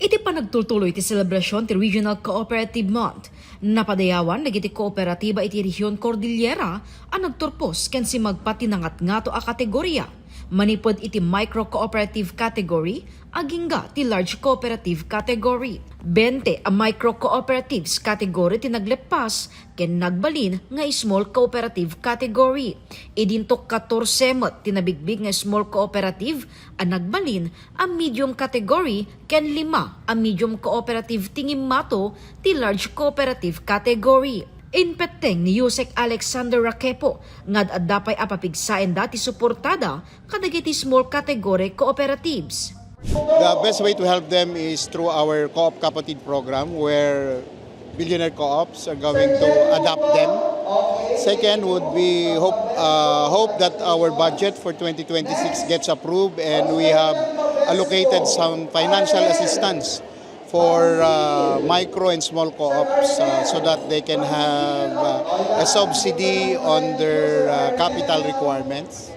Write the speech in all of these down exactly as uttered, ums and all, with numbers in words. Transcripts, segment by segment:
Iti panagtultuloy ti selebrasyon ti Regional Cooperative Month, napadayawan dagiti kooperatiba iti Rehiyon Cordillera a nagturpos ken simmagpat ti nangatngato a kategoria. Manipud iti micro cooperative category, agingga ti large cooperative category. Bente a micro cooperatives category ti nagleppas ken nagbalin nga small cooperative category. Idinto katorse met ti nabigbig nga small cooperative a nagbalin a medium category ken lima a medium cooperative ti ngimmato ti large cooperative category. Impetteng ni Usec Alexander Raquepo nga ad-adda pay a papigsaenda ti suportada kadagiti small category cooperatives. The best way to help them is through our co-op kapatid program, where billionaire co-ops are going to adopt them. Second would be hope, uh, hope that our budget for twenty twenty-six gets approved and we have allocated some financial assistance for uh, micro and small co-ops uh, so that they can have uh, a subsidy on their uh, capital requirements.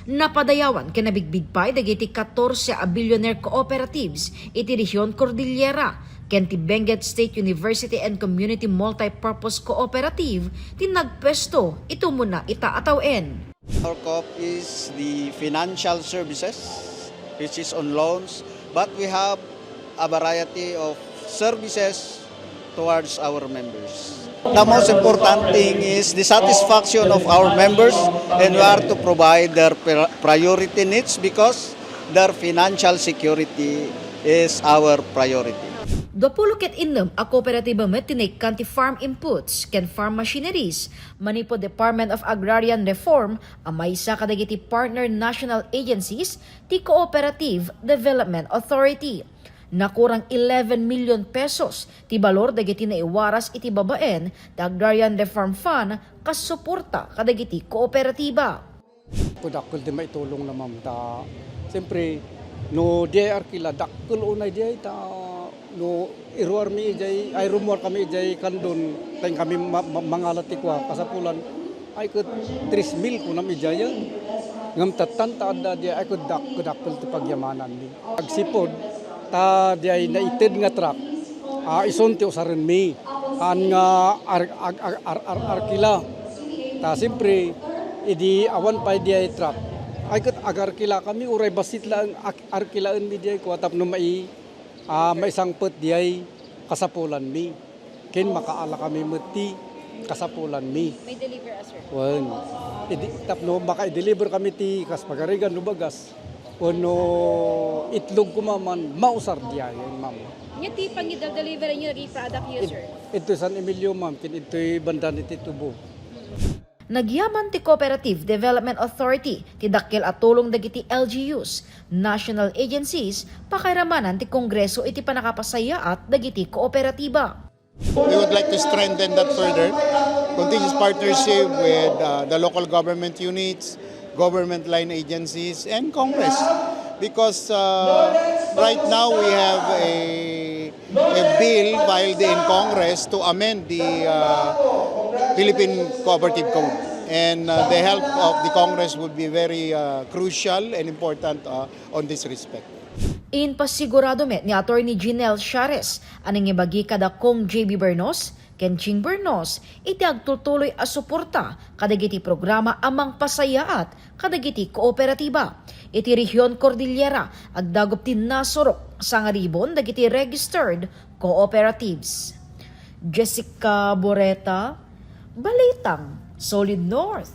Napadayawan ken nabigbig pay dagiti katorse a billionaire cooperatives iti Rehiyon Cordillera ken ti Benguet State University and Community Multipurpose Cooperative ti nagpuesto iti umuna ita a tawen. Our co-op is the financial services, which is on loans, but we have a variety of services towards our members. The most important thing is the satisfaction of our members, and we are to provide their pri- priority needs because their financial security is our priority. Duapulo ket innem a kooperatiba met ti naikkan ti farm inputs ken farm machineries manipud Department of Agrarian Reform a maysa kadagiti partner national agencies ti Cooperative Development Authority. Nakurang eleven million pesos ti balor dagiti naiwaras iti babaen ti Agrarian Reform Fund kas suporta kadagiti kooperatiba. Dakkel ti maitulongna, ma'am, ta siyempre, no diay arkila, dakkel unay diay, ta no iruarmi idiay, ay, rumuar kami idiay Candon, ta kami ma- ma- mangala ti kua, kasapulan, ay, ket tres mil kunam idiay, ngem tattan ta adda diay, ay, ket dak- dakkel ti pagyamananmi. Agsipud, ta diay naited nga truck, a, isun ti usarenmi. Haan nga ar- ar- ar- ar- ar- arkila. Ta siyempre, idi awan pay diay truck, ay ket agarkila kami, uray bassit laeng ak- arkilaenmi diay kua tapno mai- a, maisangpet diay kasapulanmi. Ken makaala kami met ti kasapulanmi. May deliver a, sir? Wen. Idi, tapno maka-deliver kami ti kas pagarigan no bagas, wenno itlog koma man, mausar diay, ma'am. Nya ti pangidel-deliver inyo dagiti product yo, sir? Idtoy San Emilio, ma'am, ken idtoy bandan iti tubo. Nagyaman ti Cooperative Development Authority ti dakkel a tulong dagiti L G Us, national agencies, pakairamanan ti Kongreso iti pannakapasayaat dagiti kooperatiba. We would like to strengthen that further. Continuous partnership with uh, the local government units, government line agencies, and Congress. Because uh, right now we have a, a bill filed in Congress to amend the uh, Philippine Cooperative Code. And uh, the help of the Congress would be very uh, crucial and important uh, on this respect. Impasigurado met ni Attorney Jinel Shares a nangibagi kada Cong J B Bernos ken Ching Bernos iti agtultuloy a suporta kadagiti programa a mangpasayaat kadagiti kooperatiba. Iti Rehiyon Cordillera, agdagup ti nasurok sangaribon dagiti registered cooperatives. Jessica Boreta, Balitang Solid North.